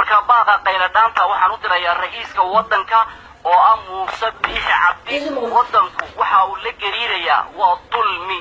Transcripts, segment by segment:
Marka baaqa qayladhaanta waxaan u dirayaa ra'iiska waddanka oo ah Muuse Biixi Cabdi. Waddanku waxa uu la gariirayaa waa dulmi,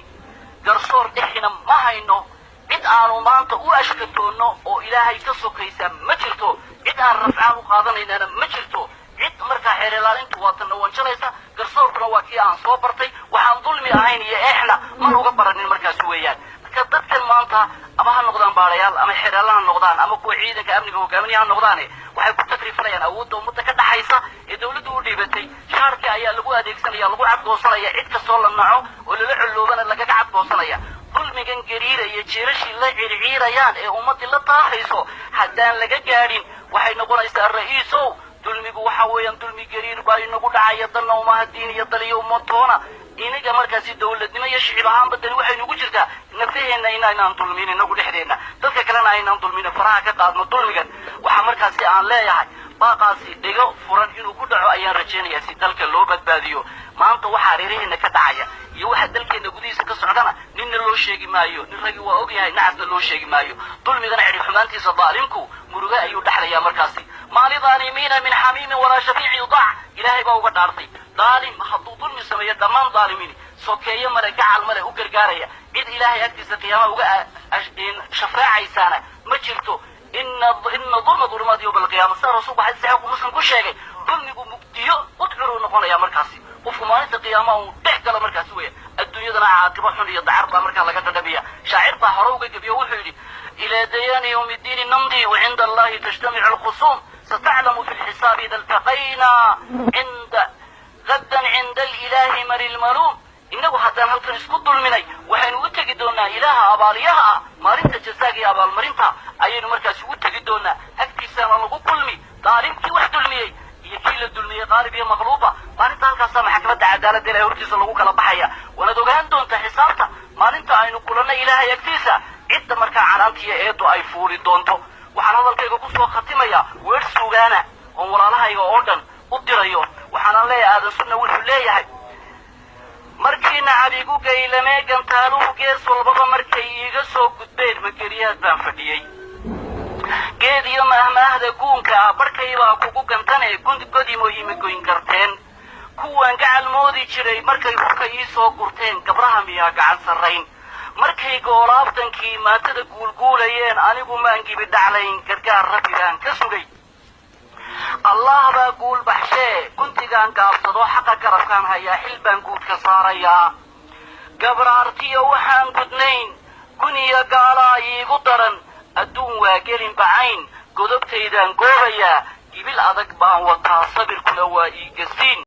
garsoor dhexina ma hayno. Cid aanu maanta u ashkatoonno oo Ilaahay ka sokaysa ma jirto, cid aan rafcaan u qaadanaynana ma jirto. Cid markaa xeer ilaalintu waa tan nawanjalaysa, garsoorkuna waa kii aan soo bartay, waxaan dulmi ahayn iyo eexna man uga baranin markaasi weeyaan. Marka dadkan maanta ama ha noqdaan baarayaal ama xeeraalla ha noqdaan ama kuwa ciidanka amniga hogaaminaya ha noqdaane, waxay ku takrifanayaan awoodda ummadda ka dhaxaysa ee dawladdu u dhiibatay. Shaarkii ayaa lagu adeegsanaya, lagu cadgoosanaya, cid kastoo la naco oo lala colloobana lagaga cadgoosanaya. Dulmigan gariiraya, jeerashii la circiirayaan ee ummaddii la taahayso, haddaan laga gaadhin waxay noqonaysaa, ra'iisow, dulmigu waxa weeyaan dulmi gariir baa inagu dhacaya. Danna umaha diin iyo daliyo ummatoona inaga markaasi dawladnimo iyo shicib ahaanba dani waxay nugu jirtaa nafaheenna inaynaan dulmin inagu dhexdeenna, dadka kalena aynaan dulmin, faraha ka qaadno dulmigan. Waxaa markaasi aan leeyahay baaqaasi dhigo furan inuu ku dhaco ayaan rajaynayaa si dalka loo badbaadiyo. Maanta waxaa reeraheena ka dhacaya iyo waxa dalkeena gudihiisa ka socdana ninna loo sheegi maayo, nin ragii waa ogyahay, nacasna loo sheegi maayo. Dulmigana cidhib xumaantiisa daalimku muruge ayuu dhexlayaa markaasi. ما للظالمين من حميم ولا شفيع يطاع, Ilaahay baa uga dhaartay daalim hadduu dulmi sameeyo dhammaan daalimiin sokeeye male, gacal male u gargaaraya, cid Ilaahay agtiisa qiyaamaha uga shafeecaysaana ma jirto. إن الظلم ظلمات يوم القيامة, sida rasuulku xadiis saxiixu Muslim ku sheegay, dulmigu mugdiyo qudcuruu noqonaya markaasi qofku maalinta qiyaamaha uu dhex galo markaasi weya. Adduunyadana caaqibo xun iyo dacar baa markaa laga dhadhamiya. Shaacir baa hore uga gebiyo, wuxuu yidhi: إلى ديان يوم الدين نمضي وعند الله تجتمع الخصوم، ستعلم في الحساب إذا التقينا عند غدا عند الإله من الملوم. Innagu haddaan halkan isku dulminay, waxaynu u tegi doonaa Ilaaha abaaliyaha ah. Maalinta jasaaga iyo abaalmarinta ayaynu markaasi ugu tegi doonaa, agtiisaana lagu kulmi daalimkii wax dulmiyey iyo kii la dulmiyey, qaalib iyo maqluuba. Maalinta halkaasaa maxkamadda cadaaladda Ilahay hortiisa lagu kala baxaya. Waanaad ogaan doontaa xisaabta maalinta aynu kulanna Ilaahay agtiisa cidda markaa canaantiiyo eedu ay fuuli doonto. Waxaan hadalkayga kusoo khatimayaa weer sugaana oon walaalahayga oo dhan u dirayo. Waxaanan leeyahay, Aadan Sunna wuxuu leeyahay: markii nacab igu gaylamee gantaaluhu gees walbaba markay iiga soo gudbeen, mageriyaad baan fadhiyey. Geed iyo maahmaahda guunka ah barhkaybaa kugu gantane, godimo ima goyn karteen. Kuwaan gacal moodi jiray markay hubka ii soo gurteen, gabraha miyaa gacan sarrayn? Markay goolaabtankii maatada guulguulayeen, anigu maan gibi dhaclayn, gargaar Rabbi baan ka sugay. Allah baa guul baxshee, guntigaan gaabsado, xaqa garabkaan hayaa, xil baan guudka saarayaa. Gabraartiyo waxaan gudnayn, guniyo gaalaa iigu daran, adduun waa gelin bacayn, godobtaydaan goobayaa, gibil adag baan wataa, sabirkuna waa ii gasiin.